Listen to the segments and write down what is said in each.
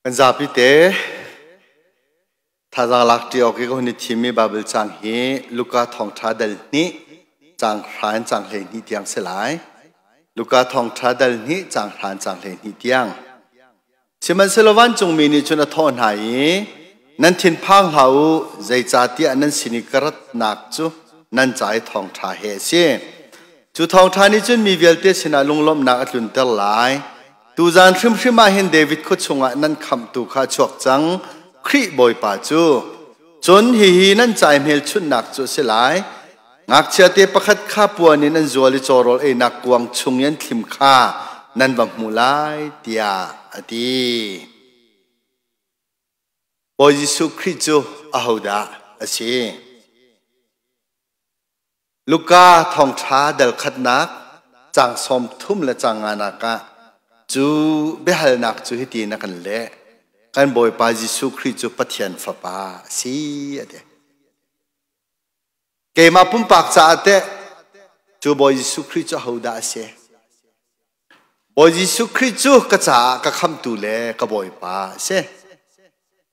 Kan zapi te thazaang lak ṭi awk i ka hun i thimmi Baibal caang hi Luka thawngṭha dal hnih caang hra in caang 12 tiang si lai. Luka thawngṭha dal hnih caang hra in caang 12 tiang. Sihmanhsehlaw vancungmi nih cun a thawh hna i, Nan thinphang hlah u, zeicahtiah nan sin i ka ratnak cu nan ca i thawngṭha he a si. Cu thawngṭha nih cun mi vialte sinah lunglawmhnak a tlunter lai. Tuzan hrimhrim ah hin David khua chungah nan khamhtu kha a chuak cang, Khrih Bawipa cu. Cun hihi nan ca i hmelchunhnak cu a si lai. Ngakchiate pakhat kha puan in an zual i cawrawl einak kuang chung i an thlim kha nan va hmu lai, tiah a ti. Bawi Jesuh Khrih cu ahodah a si? Luka thawngṭha dal khatnak caang 30 le caang nganak ah cu biahalnak cu hitin a kan leh. Kan Bawipa Jesuh Khrih cu Pathian Fapa a si, a ti. Keimah pumpak caah teh cu Bawi Jesuh Khrih cu ahodah a si? Bawi Jesuh Khrih cu ka caah ka khamhtu le ka Bawipa a si.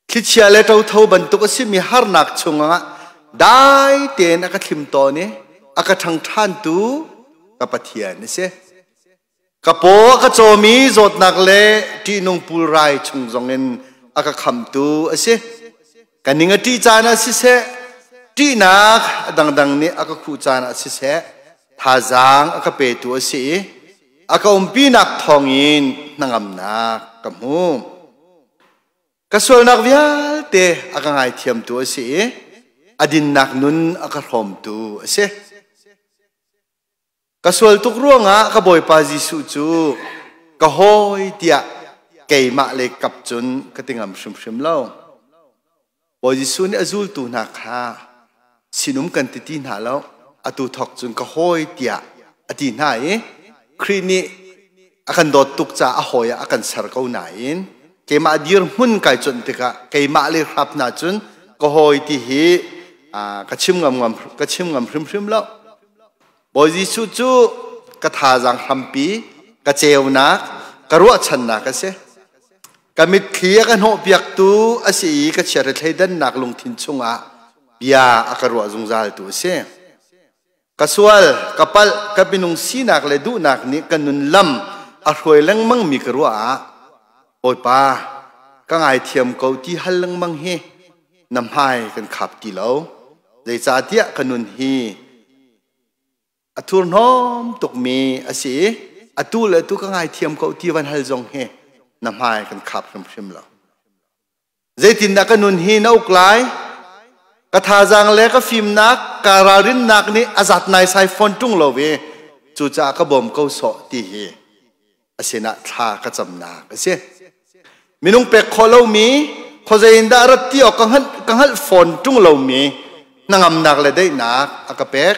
Thlichia le ṭotho bantuk a simi harnak chungah dai tein a ka thlim tawn i a ka ṭhangṭhantu ka Pathian a si. Ka paw a ka cawmi zawtnak le ṭihnung pulrai chung zongin a ka khamtu a si. Ka ning a ṭih caan ah siseh, ṭihnak a dangdang nih a ka khuh caan ah siseh, thazaang a ka petu a si i a ka umpinak thawngin hnangamnak ka hmu. Ka sualnak vialte a ka ngaithiamtu a si i a dinnak nun a ka hrawmtu a si. Ka sual tuk ruangah ka Bawipa Jesuh cu ka hawi tiah keimah le kap cun ka ti ngam hrimhrim lo. Bawi Jesuh nih a zultu hna kha sinum kan ti ti hna lo, atu thawk cun ka hawi tiah a ti hna i Khrih nih a kan dawt tuk caah a hawi ah a kan ser ko nain keimah dirhmun kai cuanh tikah keimah le hrap hna cun ka hawi ti hi ka chim ngam ngam ka chim ngam hrimhrim lo. Bawi Jesuh cu ka thazaang hrampi, ka ceunak, ka ruahchannak a si. Ka mitthli a ka hnawhpiaktu a si i ka chiahre thleidannak lungthin chungah bia a ka ruah zungzaltu a si. Ka sual, ka palh, ka minung sinak le duhnak nih ka nun lam a hruai lengmangmi ka ruah ah Bawipa, ka ngaithiam ko ti hal lengmang hi na hmai kan khap ti lo. Zeicahtiah ka nun hi A thurhnawm tukmi a si i atu le atu ka ngaithiam ko ti van hal zong hi na hmai kan khap hrimhrim lo. Zeitindah ka nun hi na uk lai? Ka thazaang le ka fimnak, ka ralrinnak nih a zat naisai fawn ṭung lo ve. Cucaah ka bawm ko sawh ti hi a sinah thla ka camnak a si. Minung pek khawh lomi, khuazei in dah rat ti awk ka hngalh fawn ṭung lomi hnangamnak le daihnak a ka pek.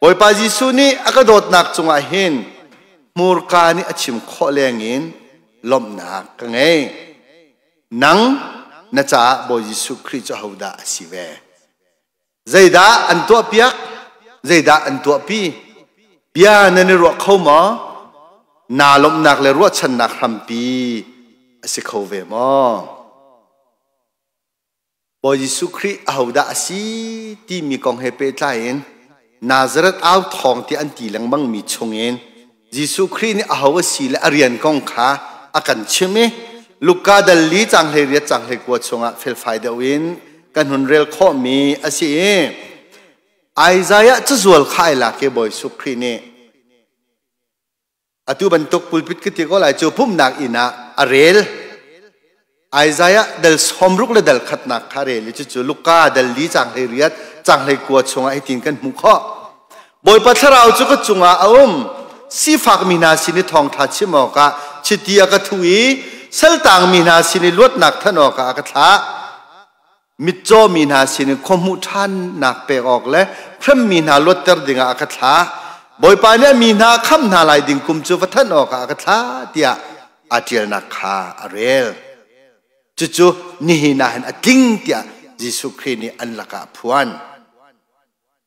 Bawipa Jesuh nih a ka dawtnak cungah hin hmurka nih a chim khawh lengin lawmhnak ka ngei. Nang na caah Bawi Jesuh Khrih cu ahodah a si ve? Zeidah an tuahpiak? Zeidah an tuahpi? Bia nan i ruah kho maw? Naa lawmhnak le ruahchannak hrampi a si kho ve maw? Bawi Jesuh Khrih ahodah a si timi kong he pehtlai in Nazareth au thawng ti an ti lengmangmi chungin Jesuh Khrih nih aho a si le a rian kong kha a kan chimh i Luka dal li caang 18 caang 19 chungah felfai deuh in kan hun rel khawhmi a si i Isaiah cazual kha ai lak i Bawi Jesuh Khrih nih atu bantuk pulpit ka ti ko lai cu pumhnak inn ah a rel. Isaiah dal 60 le dal khatnak kha rel i cucu Luka dal li caang 18 caang 19 chungah hitin kan hmuh khawh. Bawipa thlarau cu ka cungah a um. Sifak mi hna sin i thawngṭha chim awkah chiti a ka thuh i saltang mi hna sin i luatnak thanh awkah a ka thlah. Mitcaw mi hna sin in khuahmuh ṭhannak pek awk le hremmi hna luatter dingah a ka thlah. Bawipa nih a mi hna a khamh hna lai ding kum cu va thanh awkah a ka thlah tiah aa ṭialnak kha a rel. Cucu nihin ah hin a tling tiah Jesuh Khrih nih an lakah a phuan.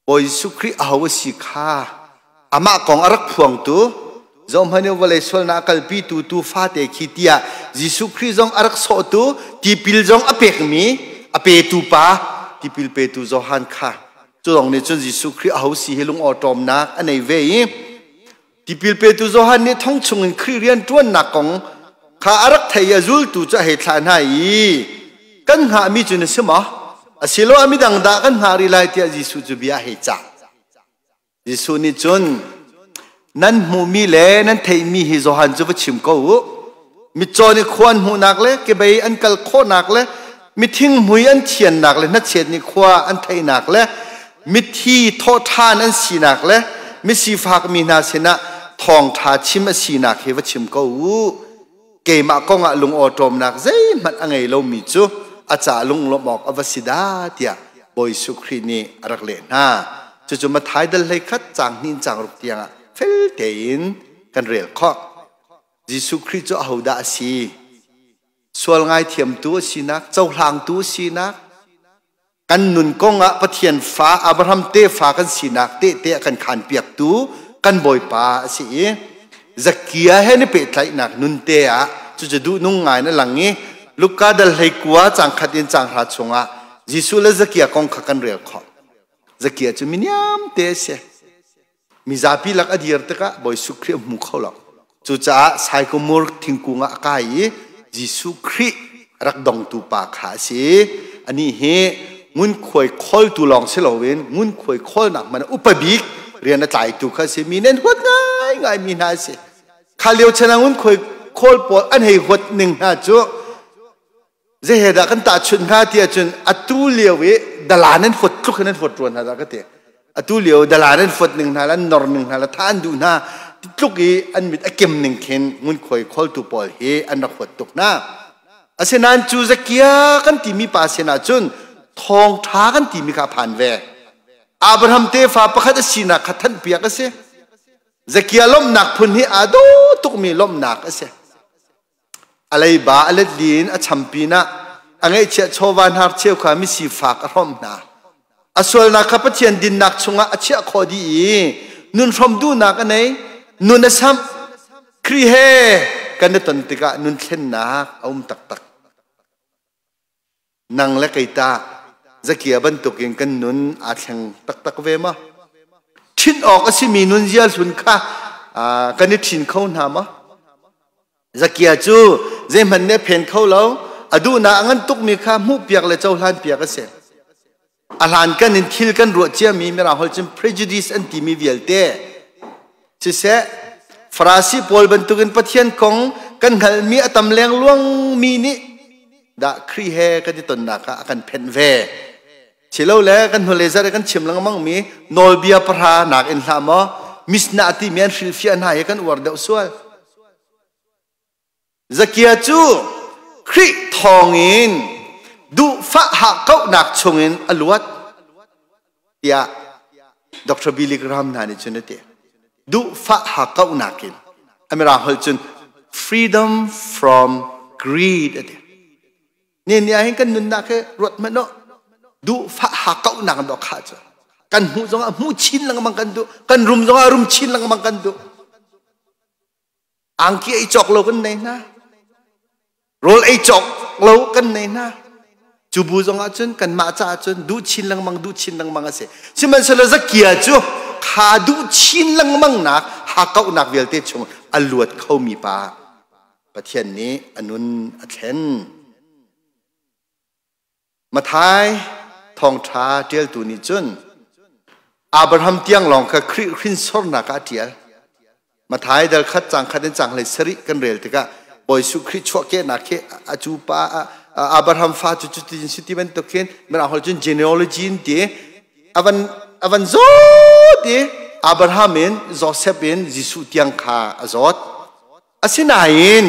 Bawi Jesuh Khrih aho a si kha amah kong a rak phuangtu Zohhmanh u, vawlei sualnak a kalpitu tuufa te khi tiah Jesuh Khrih zong a rak sawhtu, tipil zong a pekmi, a petu pa, tipil petu Johan kha. Cu zong nih cun Jesuh Khrih aho si hi lungawṭawmnak a nei ve i tipil petu Johan nih thong chungin Khrih rian ṭuannak kong kha a rak thei i a zultu cu a hei thlah hna i kan hngahmi cu na si maw? Asiloah midang dah kan hngah rih lai tiah Jesuh cu bia a hei cah. Jesuh nih cun nan hmuhmi le nan theihmi hi Johan cu va chim ko u. Mitcaw nih khua an hmuhnak le kebei an kal khawhnak le mithing mui an thiannak le hnachet nih khua an theihnak le mithi thawhṭhan an sinak le misifak mi hna sinah thawngṭha chim a sinak hi va chim ko u. Keimah kong ah lungawṭawmnak zeihmanh a ngei lomi cu a ca lunglawmh awk a va si dah tiah Bawi Jesuh Khrih nih a rak leh hna. Cucu Matthai dal 11 caang hnih in caang ruk tiangah fel tein kan rel khawh. Jesuh Khrih cu ahodah a si? Sual ngaithiamtu a sinak, cohlangtu a sinak, kan nun kong ah Pathian fa Abraham tefa kan sinak tehte a kan khanpiaktu kan Bawipa a si i Zakia he ni pehtlaihnak nun te ah cucu duhnung ngai na lang i Luka dal 19 caang khat in caang hra chungah Jesuh le Zakia kong kha kan rel khawh. Zakia cu miniam te a si. Mizapi lak a dir tikah Bawi Jesuh Khrih a hmu kho lo. Cucaah saikumur thingkung ah a kai i Jesuh Khrih rak dongtu pa kha a si. Anih hi ngunkhuai khawltu lawng si loin ngunkhuai khawlnak hmanh ah upa bik rian a tlaitu kha a si. Mi nih an huat ngaingaimi hna a si. Kha lio chan ah ngunkhuai khawl pawl an hei huat ning hna cu Zei he dah kan tahchunh hnga ti ahcun atu lio i dalan an huat tluk in an huat rua hna dah ka ti. Atu lio dalan an huat ning hna le an nor ning hna le tha an duh hna ti tluk i an mit a kem ning khin ngunkhuai khawltu pawl hi an rak huat tuk hna. Asinain cu Zakia kan timi pa sinah cun thawngṭha kan timi kha a phan ve. Abraham tefa pakhat a sinak kha thanhpiak a si. Zakia lawmhnak phun hi aa dawh tukmi lawmhnak a si. A leiba a let li in a cham pinah a ngeihchiah chawva hnarcheu kha misifak a hrawmh hna. A sualnak kha Pathian dinnak chungah a chiah khawh dih i nun hrawm duhnak a nei, nun a samh. Khrih he kan i ton tikah nun thlennak a um taktak. Nang le kei tah Zakia bantukin kan nun aa thleng taktak ve ma? Ṭhinh awk a simi nunzia hlun kha kan i ṭhin kho hna ma? Zakia cu zeihmanh nih a phen kho lo. A duhnak a ngan tukmi kha hmuhpiak le cohlanpiak a si. A hlankan in thil kan ruah ciami Mirang holh cun prejudice an timi vialte siseh Farasi pawl bantukin Pathian kong kan hngalhmi a tam lengluang mi nih dah Khrih he kan i tonnak ah a kan phenh ve. Silole kan hnulei zarh i kan chim lengmang mi nawlbia pahra nak in hlah maw Mishnah timi an hrilhfiah hna hi kan uar deuh sual. Zakia cu Khrih thawngin duhfah hakkauhnak chungin a luat tiah Dr. Billy Graham hna nih cun a ti. Duhfah hakkauhnak in a mirang holh cun freedom from greed a ti. Ne ni ahhin kan nunnak hi ruat hmanh u. Duhfah hakkauhnak in dawh khah cu. Kan hmuh zongah hmuh chin lengmang kan duh. Kan rum zongah rum chin lengmang kan duh. Angki ei cawk lo kan nei hna. Rawl ei cawk lo kan nei hna. Cu bu zong ah cun kanmah caah cun duh chin lengmang duh chin lengmang a si. Sihmanhsehlaw Zakia cu kha duh chin lengmang nak hakauhnak vialte chung a luat khomi pa Pathian nih a nun a thlen. Matthai thawngṭha ṭialtu nih cun Abraham tiang lawng kha Khrih hrinsornak ah a ṭial. Matthai dal khat caang khat in caang 17 kan rel tikah Bawi Jesuh Khrih chuahkehnak khi a cu pa Abraham fa cu cutin si ti bantuk khin mirang holh cun genealogy in ti avan avan zawt i Abraham in Joseph in Jesuh tiang kha a zawt. Asinain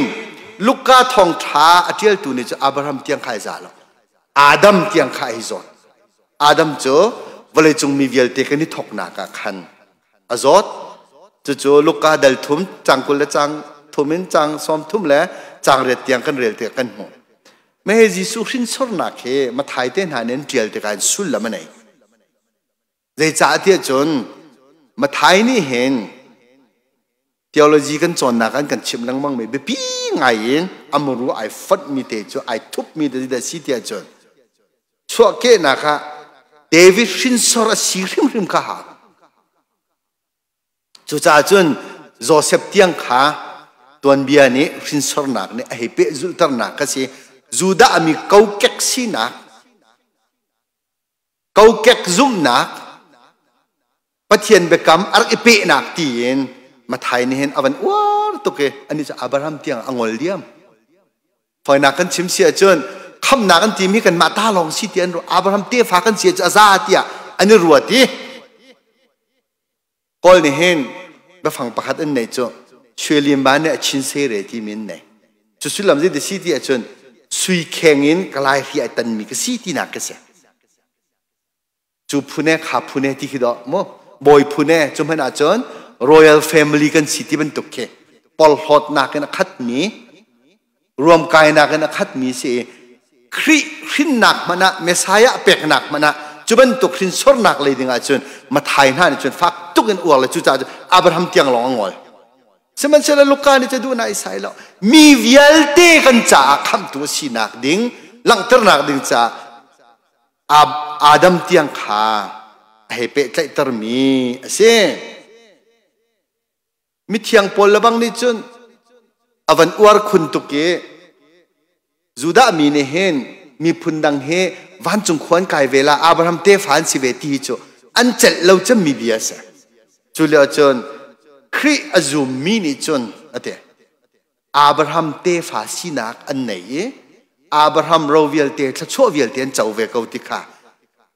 Luka thawngṭha a ṭialtu nih cu Abraham tiang kha ai za lo. Adam tiang kha ai zawt. Adam cu vawleicung mi vialte kan i thawknak ah khan a zawt. Cucu Luka dal thum cang 20 le cang thum in cang 30 le cang riat tiang kan rel tikah kan hmuh. Mah Jesuh hrinsornak hi Matthai te hna nih an ṭial tikah in sullam a nei. Zeicahtiah cun Matthai nih hin Theology kan cawnnak an kan chimh lengmang mi biapi ngai in amuru ai fonh mi te cu ai thup mi te dah si tiah cun chuahkehnak ah David hrinsor a si hrimhrim kha hau. Cucaah cun Joseph tiang kha tuanbia nih hrinsornak nih a hei pehzulhternak kha si. Judah mi kokek sinak, kokek zumhnak, Pathian biakam a rak i pehnak tiin Mathai nih hin a van uar tuk i anih cu Abraham tiang a ngol diam. Fawinak kan chim si ahcun khamnak an timi kanmah ta lawng si ti an ruah. Abraham tefa kan si cu a za tiah an i ruat i Paul nih hin biafang pakhat an neih cu Shuelimba nih a chin sere timi an nei. Cu sullam zei si ti ahcun sui kheng in ka laihri ai tanmi ka si tinak ka si. Cu phune kha phune ti khi dawh mu bawi phune cu hmanh ahcun royal family kan si ti bantuk khi porhlawtnak in a khatmi ruamkainak in a khatmi si i Khrih hrinnak hmanh ah Messiah peknak hmanh ah cu bantuk hrinsornak lei ding ahcun Mathai hna nih cun fak tuk in uar le cucaah cun Abraham tiang lawng a ngol. Sihmanhsehlaw Luka nih cu duhnak i sai lo. Mi vialte kan caah khamhtu a sinak ding langhternak ding caah Adam tiang kha a hei pehtlaihtermi a si. Mithiang Paul lebang nih cun a van uar khun tuk i Judah mi nih hin miphun dang hi vancung khua an kai ve la Abraham tefa an si ve ti hi cu an celh lo cemmi bia a si. Cu lio cun Khrih a zummi nih cun a ti. Abraham tefa sinak an nei i Abraham ro vialte thluachuah vialte an co ve ko ti kha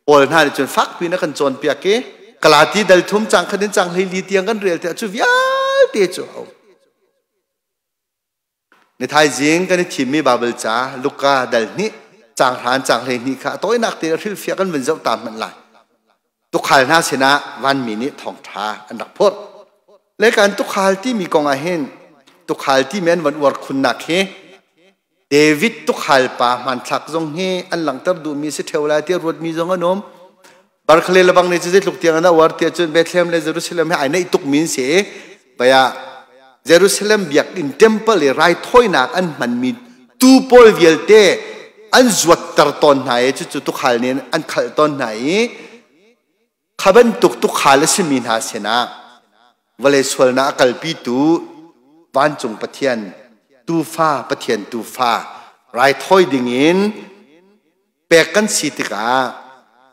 Paul hna nih cun fakpi in a kan cawnpiak i Galati dal thum cang khat in cang 14 tiang kan rel te cu vialte cu a um. Ni thaizing kan i thimmi Bible ca Luka dal hnih cang hran cang 12 kha a tawinak te hrilhfiah kan vun zoh ta hmanh lai. Tukhal hna sinah vanmi nih thawngṭha an rak phurh. Le kan tukhal timi kong ah hin tukhal timi an van uar khunnak hi David tukhal pa hmanthlak zong hi an langhter duhmi si ṭheo lai tiah ruatmi zong an um. Barkhle lebang nih cu zeitluk tiang an uar tiah cun Bethlehem le Jerusalem he ai naih tukmi an si i baya Jerusalem biakinn temple i raithawinak an hmanmi tuu pawl vialte an zuatter tawn hna i cucu tukhal nih an khalh tawn hna i kha bantuk tukhal a simi hna sinah vawlei sualnak a kalpitu vancung Pathian tuufa Pathian tuufa raithawi dingin pek kan si tikah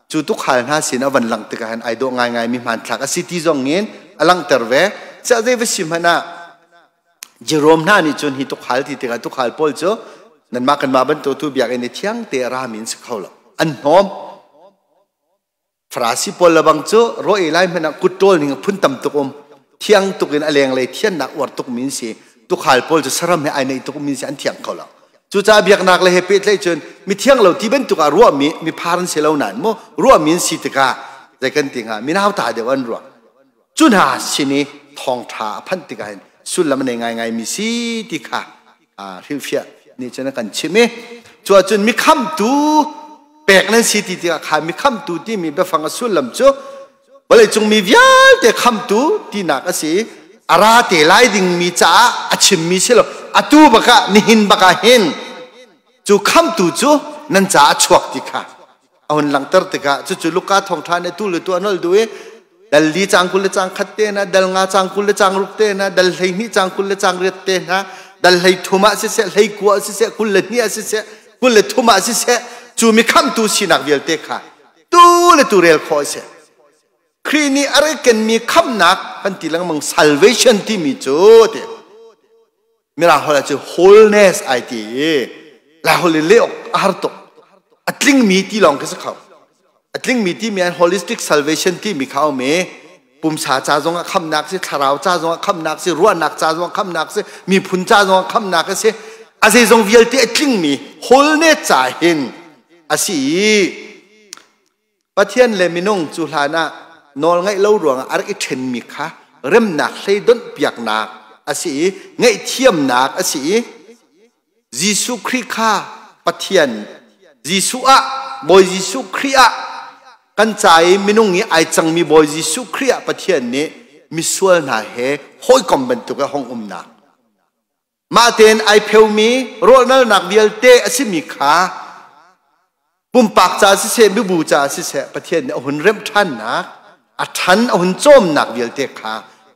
cu tukhal hna sin a van langh tikah hin ai dawh ngaingai mi hmanthlak a si ti zong in a langhter ve. Chiah zei va si hmanh ah Jerome hna nih cun hi tukhal ti tikah tukhal pawl cu nanmah kanmah bantuk tu biakinn i thiang te a rami an si kho lo. An hnawm. Farasi pawl lebang cu raw ei lai hmanh ah kut ṭawl ning phun tam tuk um. Thiang tuk in a lenglei thiannak uar tuk mi an si. Tukhal pawl cu saram he ai neih tuk mi an si an thiang kho lo. Cucaah biaknak le he pehtlaih cun mithiang lo ti bantuk ah ruahmi miphar an si lo nain mu ruahmi an si tikah zei kan ti hnga minau ta deuh an ruah. Cu hna sin i thawngṭha a phanh tikah hin sullam a nei ngaingai mi si ti kha hrilhfiah nih cun a kan chimh i cu ahcun mi khamtu pek nan si ti tikah kha mi khamtu timi biafang a sullam cu vawleicung mi vialte khamtu tinak a si a ra te lai dingmi caah a chimmi si lo atu bakah nihin bakah hin cu khamtu cu nan caah a chuak ti kha a hun langhter tikah cucu Luka thawngṭha nih tu le tu a nolh duh i dal li cang 20 le cang khat te hna dal nga cang 20 le cang ruk te hna dal 12 cang 20 le cang riat te hna dal 13 ah siseh 19 ah siseh 22 ah siseh 23 ah siseh cu mi khamtu sinak vialte kha tu le tu rel khawh a si Khrih nih a rak kenmi khamnak kan ti lengmang salvation timi cu ti Mirang holh ah cu wholeness ai ti i Lai holh in leh awk a har tuk. A tlingmi ti lawng khi si kho. A tlingmi timi an holistic salvation timi kha um i pumsa ca zong ah khamnak si, thlarau ca zong ah khamnak si, ruahnak ca zong ah khamnak si, miphun ca zong ah khamnak a si. A zeizong vialte a tlingmi wholeness ca hin a si i Pathian le minung cu hlan ah nawlngaih lo ruangah a rak i ṭhenmi kha remnak hleidonh piaknak a si i ngaihthiamnak a si i Jesuh Khrih kha Pathian Jesuh ah Bawi Jesuh Khrih ah kan ca i minung i ai cangmi Bawi Jesuh Khrih ah Pathian nih misual hna he hawikom bantuk i hong umnak. Mah tein ai pheumi rawlnalnak vialte a simi kha pumpak ca siseh, mibu ca siseh Pathian nih a hun remh ṭhannak, a ṭhan a hun cawmnak vialte kha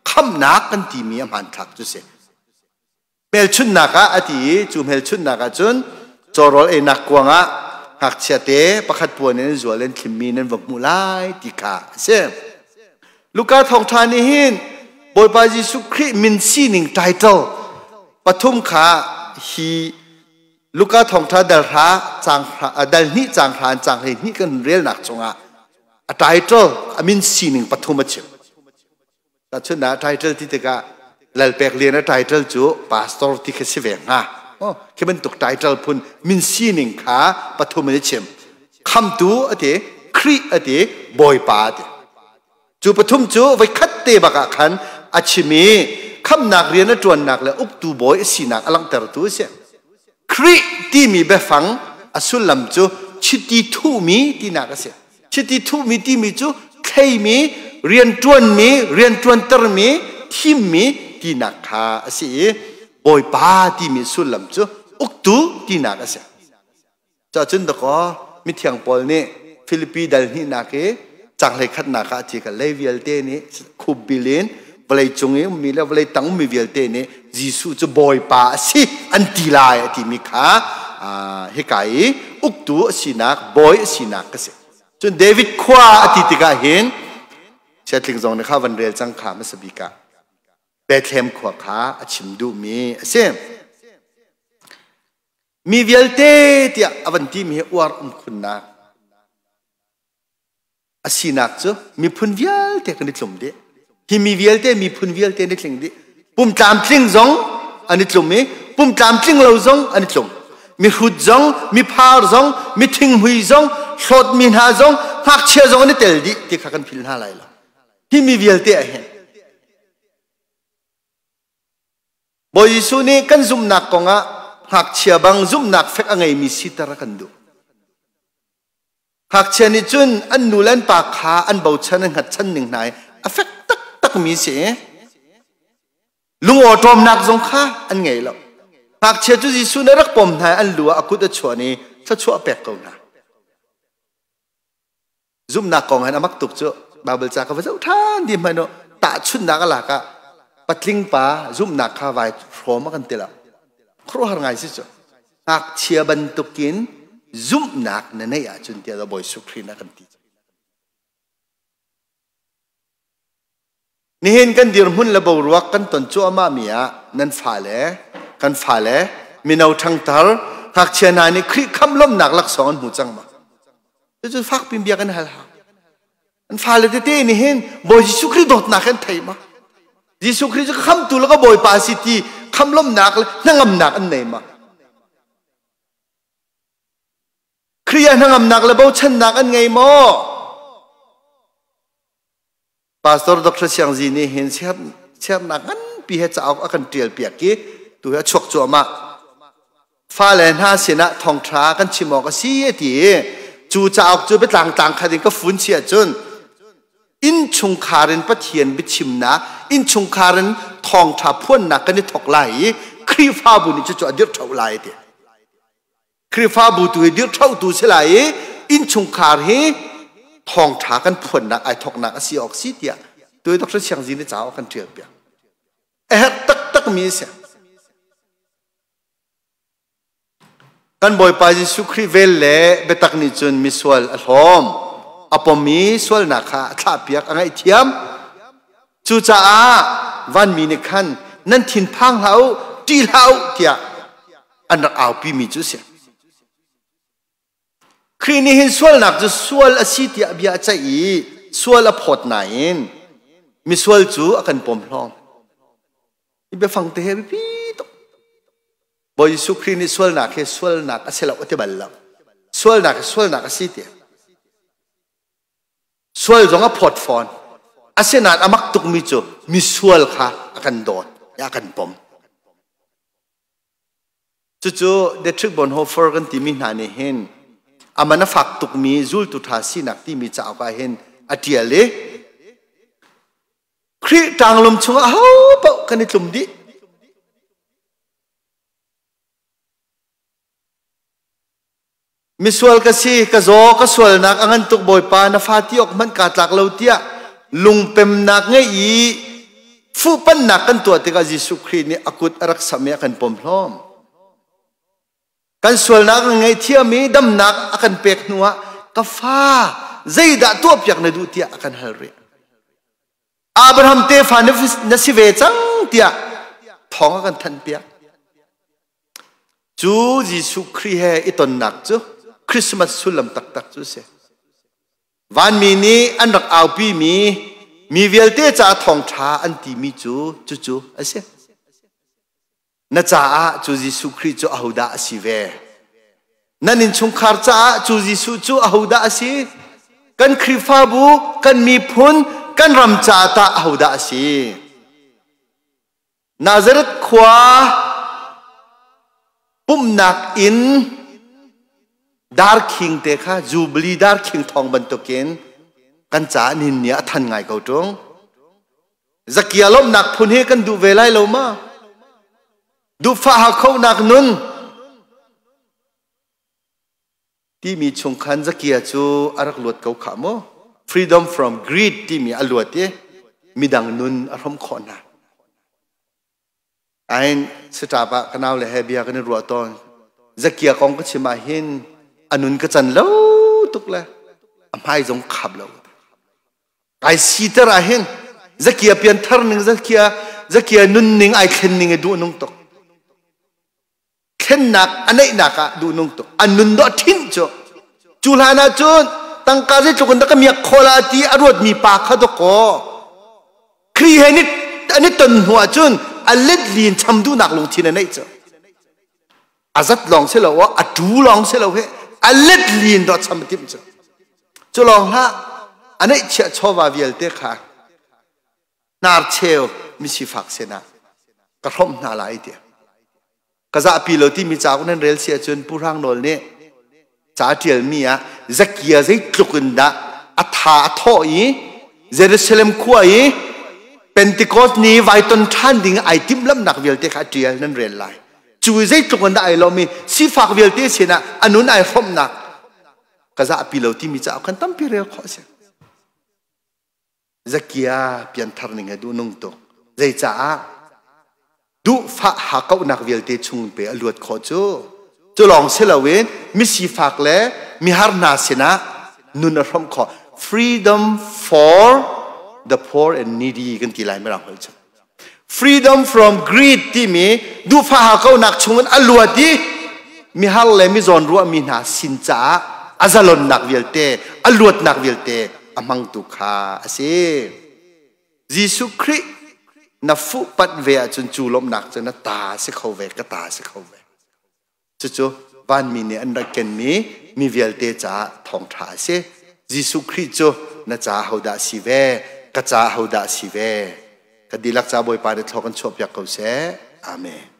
khamhnak kan timi a hmanthlak cu si. Hmelchunhnak ah a ti i cu hmelchunhnak ah cun cawrawl einak kuang ah ngakchia te pakhat puan in zual in thlimmi nan va hmuh lai ti kha a si. Luka thawngṭha nih hin Bawipa Jesuh Khrih min sining title pathum kha hi Luka thawngṭha dal hra caang dal hnih caang hra in caang 12 kan relnak chungah a title a min sining pathum a chim. Tahchunhnak title ti tikah Lalpek Lian a title cu pastor ti kha si ve hnga. Oh, khi bantuk title phun min sining kha pathum in a chim. Khamtu a ti, Khrih a ti, Bawipa a ti. Cu pathum cu voi khat te bak ah khan a chim i khamnak rian a ṭuannak le uktu bawi a sinak a langhtertu a si. Khrih timi biafang a sullam cu chiti thuhmi tinak a si. Chiti thuhmi timi cu thleimi, rianṭuanmi, rianṭuantermi, thimmi tinak kha a si i Bawipa timi sullam cu uktu tinak a si. Cacun dakaw mithiang Paul nih Filipi dal hnihnak i caang khatnak ah a thi ka lei vialte nih khupbil in vawlei cung i ummi le vawlei tang ummi vialte nih Jesuh cu Bawipa a si an ti lai a timi kha hika i uktu a sinak bawi a sinak ka si. Cun David khua a ti tikah hin Siatling zong nih kha van rel cang kha hmasa bik ah Bethlehem khua kha a chim duhmi a si. Mi vialte tiah a van timi hi uar um khunnak a sinak cu miphun vialte kan i tlum dih. Hi mi vialte miphun vialte an i tling dih. Pum tlamtling zong an i tlum i pum tlamtling lo zong an i tlum. Mihrut zong, miphar zong, mithinghmui zong, hlawtmi hna zong, ngakchia zong an i tel dih ti kha kan philh hna lai lo. Hi mi vialte ah hin Bawi Jesuh nih kan zumhnak kongah ngakchia bang zumhnak fek a ngeimi siter a kan duh. Ngakchia nih cun an nu le an pa kha an bochan an hngatchan ning hna i a fek taktakmi si. Lungawṭawmnak zong kha an ngei lo. Ngakchia cu Jesuh nih a rak pom hna i an lu ah a kut a chuan i thluachuah a pek ko hna. Zumhnak kong hin a mak tuk cu Bible ca ka va zoh ṭhan di hmanh u tahchunhnak a lak ah patling pa zumhnak kha vai hrawm a kan ti lo. Khuaruahhar ngai si cu. Ngakchia bantukin zumhnak na neih ahcun tiah Bawi Jesuh Khrih nih a kan ti. Nihin kan dirhmun le boruak kan ton cuahmah mi ah nan fale, kan fale, mino ṭhangthar, ngakchia hna nih Khrih khamh lawmhnak laksawng an hmu cang ma? Cucu fakpi bia kan hal hau. An fale tete nih hin Bawi Jesuh Khrih dawtnak an thei ma? Jesuh Khrih cu ka khamtu le ka Bawipa si ti khamh lawmhnak le hnangamnak an nei ma? Khrih ah hnangamnak le bochannak an ngei maw? Pastor Dr. Siang Zi nih hin siarnak nganpi he cauk a kan ṭial piak i tu hi a chuak cuahmah. Fale hna sinah thawngṭha kan chim awk a si a ti i cu cauk cu biatlang tlang khat in ka fun si ahcun innchungkhar in Pathian biachimnak, innchungkhar in thawngṭha phuannak kan i thawk lai i Khrihfabu nih cucu a dirh ṭheo lai a ti. Khrihfabu tu hi dirhṭhotu si lai i innchungkhar hi thawngṭha kan phuannak ai thawknak a si awk si tiah tuai Dr. Siang Zi nih ca a kan ṭial piak. A herh taktakmi a si. Kan Bawipa Jesuh Khrih vel le biatak nih cun misual a hlawm. A pom i sualnak kha a thlahpiak, a ngaihthiam. Cucaah vanmi nih khan nan thinphang hlah u, ṭih hlah u tiah an rak aupimi cu a si. Khrih nih hin sualnak cu sual a si tiah bia a ceih i sual a phawt nain misual cu a kan pawmhlawm. Hi biafang te he biapi tuk. Bawi Jesuh Khrih nih sualnak hi sualnak a si lo a ti bal lo. Sualnak hi sualnak a si tiah. Sual zong a phawt fawn. Asinain a mak tukmi cu misual kha a kan dawt, a kan pom. Cucu Dietrich Bonhoeffer kan timi hna nih hin a man a fak tukmi zultu ṭha sinak timi cauk ah hin a ṭial i Khrih ṭanglum chungah ho paoh kan i tlum dih. Misual ka si, ka zaw, ka sualnak a ngan tuk Bawipa, na fa ti awk hmanh kaa tlak lo tiah lungpemnak ngei i fuhpannak kan tuah tikah Jesuh Khrih nih a kut a rak samh i a kan pom hlawm. Kan sualnak na ngaihthiam i damnak a kan pek hnuah ka fa zeidah tuahpiak na duh tiah a kan hal rih. Abraham tefa na si ve cang tiah thawng a kan thanhpiak. Cu Jesuh Khrih he i tonnak cu Christmas sullam taktak cu a si. Vanmi nih an rak aupimi mi vialte caah thawngṭha an timi cu cucu a si. Na caah cu Jesuh Khrih cu ahodah a si ve? Nan innchungkhar caah cu Jesuh cu ahodah a si? Kan Khrihfabu, kan miphun, kan ram caah tah ahodah a si? Nazareth khua pumhnak inn darkhing te kha Jubilee darkhing thawng bantukin kan caah nihin ni ah a than ngai ko ṭung. Zakia lawmhnak phun hi kan duh ve lai lo ma? Duhfah hakkauhnak nun timi chung khan Zakia cu a rak luat ko khah mu. Freedom from greed timi a luat i midang nun a hrom khawh hna. Ain sitap ah ka nau le he bia kan i ruah tawn. Zakia kong ka chim ah hin a nun ka can lo tuk le a hmai zong khap lo. Ai siter ah hin Zakia pianthar ning Zakia Zakia nun ning ai thlen ning i duh nung tuk. Thlennak a neihnak ah duhnung tuk. An nun dawh ṭhinh cu. Cu hlan ah cun tangka zeitluk in dah ka miak khawh la ti a ruatmi pa kha dawkaw Khrih he an i ton hnu ah cun a let li in cham duhnak lungthin a neih cu. A zat lawng si lo a ṭu lawng si lo he a let li in dawh cham a timh cu. Cu lawng hlah a neihchiah chawva vialte kha hnarcheu misifak sinah ka hrawmh hna lai tiah ka zahpi lo timi cauk nan rel si ahcun Pu Hrang Nawl nih ca ṭialmi ah Zakia zeitluk in dah a tha a thawh i Jerusalem khua i Pentecost ni vai ton ṭhan ding ai timhlamhnak vialte kha a ṭial nan rel lai. Cu zeitluk in dah ai lawm i sifak vialte sinah a nun ai hrawmhnak ka zahpi lo timi cauk khan tampi rel khawh a si. Zakia pianthar ning he duhnung tuk. Zeicaah? Duhfah hakkauhnak vialte chung pe a luat khawh cu. Cu lawng si loin misifak le mihar hna sinah nun a hrawmh khawh. Freedom for the poor and needy kan ti lai mirang holh cu. Freedom from greed timi duhfah hakkauhnak chungin a luat i mihar le mizawn ruahmi hna sin caah a zalonnak vialte, a luatnak vialte a hmangtu kha a si. Jesuh Khrih na fuhpanh ve ahcun cu lawmhnak cu na ta si kho ve, ka ta si kho ve. Cucu vanmi nih an rak kenmi mi vialte caah thawngṭha a si. Jesuh Khrih cu na caah hodah si ve, ka caah hodah si ve. Ka dihlak ca Bawipa nih thlaw kan chuahpiak ko seh. Amen.